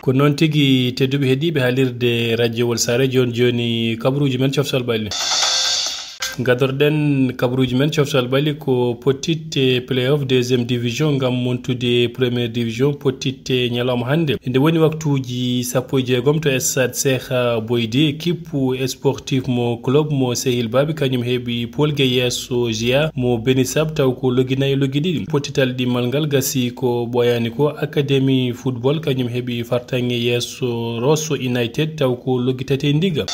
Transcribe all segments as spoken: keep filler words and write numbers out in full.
Ko noon tigi, tedduɓe heɗiiɓe haalirde Radio Walsare, jooni jooni kabaruuji men coftal ɓalli. Gadorɗen kabaruuji men coftal ɓalli ko pottitte playoff deuxième division ngam montude première division, pottitte ñalawma hannde. Nde woni waktuuji sappo e jeegom to stade Cheikh Boydi, équipe sportif mo club mo Sehil Babi, kañum heɓi polge yeeso G A mo Benisab, taw ko loggi nayi e loggi ɗiɗi. Pottital ɗimmal ngal gasi ko ɓooyaani ko. Académie football kañum heɓi fartaŋŋe yeeso Rosso United, taw ko loggi tati e ndiga.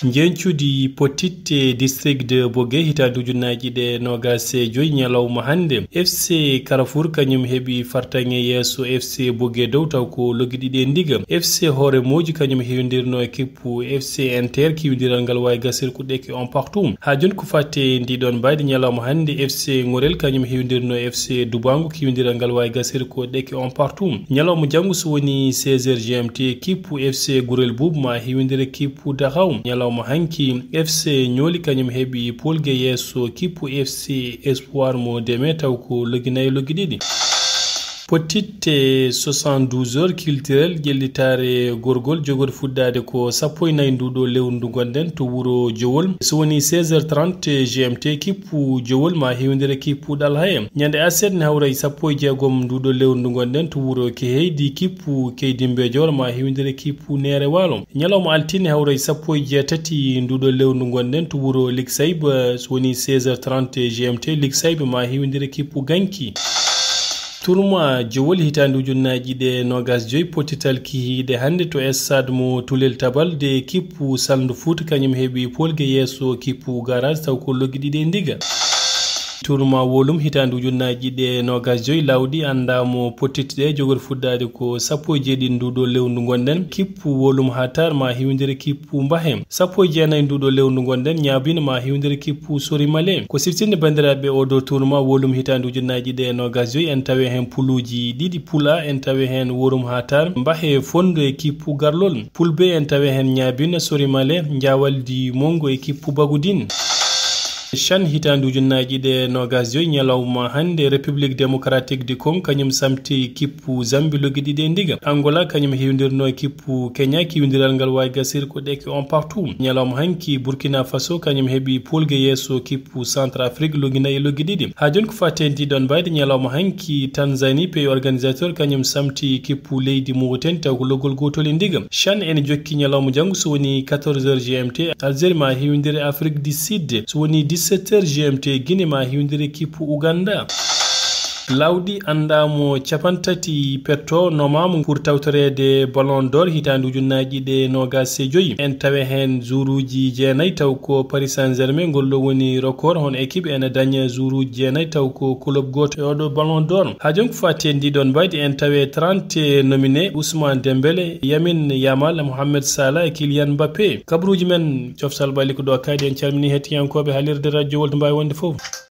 Njeñcudi pottitte district de Bogue, hitaande ujunnaaji ɗiɗi e noogaas e joy, ñalawma hannde. F C Carrefour kañum heɓi fartaŋŋe yeeso F C Bogue dow, taw ko loggi ɗiɗi e ndiga. F C Hoore Mooji kañum heewindirno e kippu F C Inter, kiwindiral ngal waawi gasir ko ɗeke on partout. Haa jooni ko fatte ndi ɗoon mbaydi, ñalawma hannde F C Ŋorel kañum heewindirno e F C Dubango, kiwindiral ngal waawi gasir ko ɗeke on partout. Ñalawma janngo so woni seize heures G M T, kippu F C Gurel Buub ma heewindire kippu Daxaw. Ñalawma hanki F C Ñooli kañum heɓi polge yeeso kippu F C Espoir mo Deme, taw ko loggi nayi e loggi ɗiɗi. Pottitte soixante-douze heures culturel, ƴellitaare gorgol, jogori fuɗɗaade ko sappo e nayi nduɗo lewru ndu ngonɗen to wuro Jowol. So woni seize heures trente G M T, kippu Jowol ma heewindire kippu Ɗalhaye. Ñande aset ne hawra e sappo e jeegom nduɗo lewru ndu ngonɗen to wuro Keheydi, kippu Keydimbe Joor ma heewindire kippu Neere Waalo. Ñalawma altine hawra e sappo e jeetati nduɗo lewru ndu ngonɗen to wuro Liksayba, so woni seize heures trente G M T, Liksayba ma heewindire kippu Ganki. Tournoi Jowol hitaande ujunnaaji ɗiɗi e noogaas e joy, pottital kihiiɗe hannde to stade mo Tulel Tabal, de kippu Salndu Fuuta kañum heɓi polge yeeso kippu Garage, taw ko loggi ɗiɗi e ndiga. Tournoi Wolum hitaande ujunnaaji ɗiɗi e noogaas e joy, lawɗi anndaamo pottitte ɗe, jogori fuɗɗaade ko sappo e jeeɗiɗi nduɗo lewru ndu ngonɗen. Kippu Wolum Hatar ma heewindire kippu Mbahe. Sappo e jeenayi nduɗo lewru ndu ngonɗen, Ñaabina ma heewindire kippu Sori Male. Ko siftinde banndiraaɓe, oo ɗoo tournoi Wolum hitaande ujunnaaji ɗiɗi e noogaas e joy, en tawi heen puluuji ɗiɗi. Poule A, en tawi heen Worum Hatar, Mbahe Fondo e kippu Garlol. Poule B, en tawi heen Ñaabina, Sori Male, Njaawaldi Mongo e kippu Bagudin. Chan hitaande ujunnaaji ɗiɗi e noogaas e joy, ñalawma hannde, République Démocratique du Congo kañum samti kippu Zambi loggi ɗiɗi e ndiga. Angola kañum heewindirno e kippu Kenya, kiwindiral ngal waawi gasir ko ɗeke on partout. Ñalawma hanki, Burkina Faso kañum heɓi polge yeeso kippu Centrafrique loggi nayi e loggi ɗiɗi. Haa jooni ko fatte ndi ɗoon mbaydi, ñalawma hanki, Tanzanie, pays organisateur, kañum samti kippu leydi Mauritanie, taw ko loggol gootol e ndiga. Chan ene jokki ñalawma janngo, so woni quatorze heures G M T, Algérie ma heewindire Afrique du Sud, so woni dix-sept heures G M T, Guinée ma heewindire kippu Ouganda. Lawɗi anndaamo capanɗe tati petto nomaama pour tawtoreede Ballon d'Or hitaande ujunnaaji ɗiɗi e noogaas e joy. En tawe heen juuruuji jeenayi, taw ko Paris Saint-Germain, ngol ɗo woni record, hono équipe ene daña juuruuji jeenayi, taw ko club gooto e oɗo Ballon d'Or. Haa jooni ko faati e ndi ɗoon mbaydi, en tawe trente nominé: Ousmane Dembélé, Lamine Yamal, Mohamed Salah e Kylian Mbappé. Kabaruuji men coftal ɓalli ko ɗo kaaɗi. En calminii hettiyankooɓe haalirde Radio Waltu Mbaye wonde fof.